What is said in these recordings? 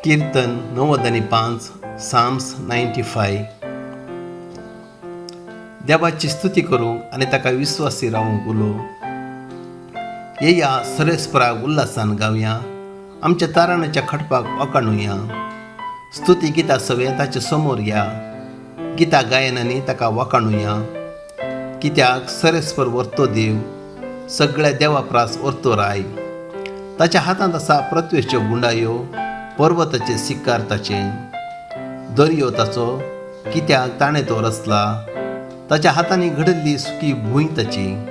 किर्तन 95, Sam's 95. देवाची स्तुती करूंक आनी ताका विस्वासी रावूंक उलो. येया, सरेस्पराक उल्हासान गावया, आमच्या ताराणाच्या खटपाक वकाणुया. स्तुती गिता सवें ताचे समोर या, गिता गायनांनी ताका वकाणुया. कित्याक सरेस्पर व्हरतो देव, सगळ्या देवा प्रास व्हरतो राय. ताच्या हातांत आसा पृथ्वेच्यो गुंडायो, पर्वताचे सिकार ताचे. दर्यो ताचो, कित्याक ताणें तो रचला, ताच्या हातांनी घडिल्ली सुकी भूंय ताची.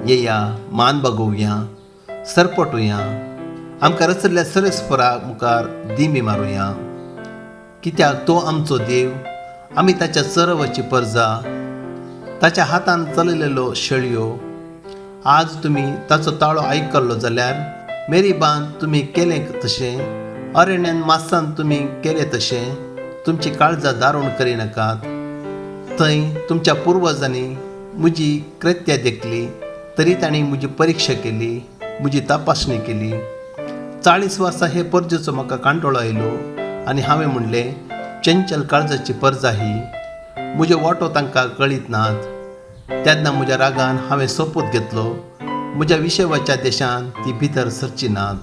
येया, मान बागोवया, सरपटुया, आमकां रचल्ल्या सरेस्परा मुखार दिमी मारुया. कित्याक तो आमचो देव, आमी ताच्या चरवाची परजा, ताच्या हातान चलयलेलो शेळयो. आज तुमी ताचो ताळो आयकल्लो जाल्यार, मेरीबान तुमी केलें तशें, अरण्यान मासान तुमी केलें तशें, तुमची काळजां दारूण करिनाकात. थंय तुमच्या पुर्वजांनी म्हजी कृत्या देखली, तरी तांणी म्हजी परिक्षा केली, म्हजी तपासणी केली. 40 वर्सां हे परजेचो म्हाका कांटोळो आयलो आनी हांवें म्हणलें, चंचल काळजाची परजा ही, म्हज्यो वाटो तांकां कळीत नात. तेन्ना म्हज्या रागान हांवें सोपूत घेतलो, म्हज्या विशेवाच्या देशांत ती भितर सरची नात.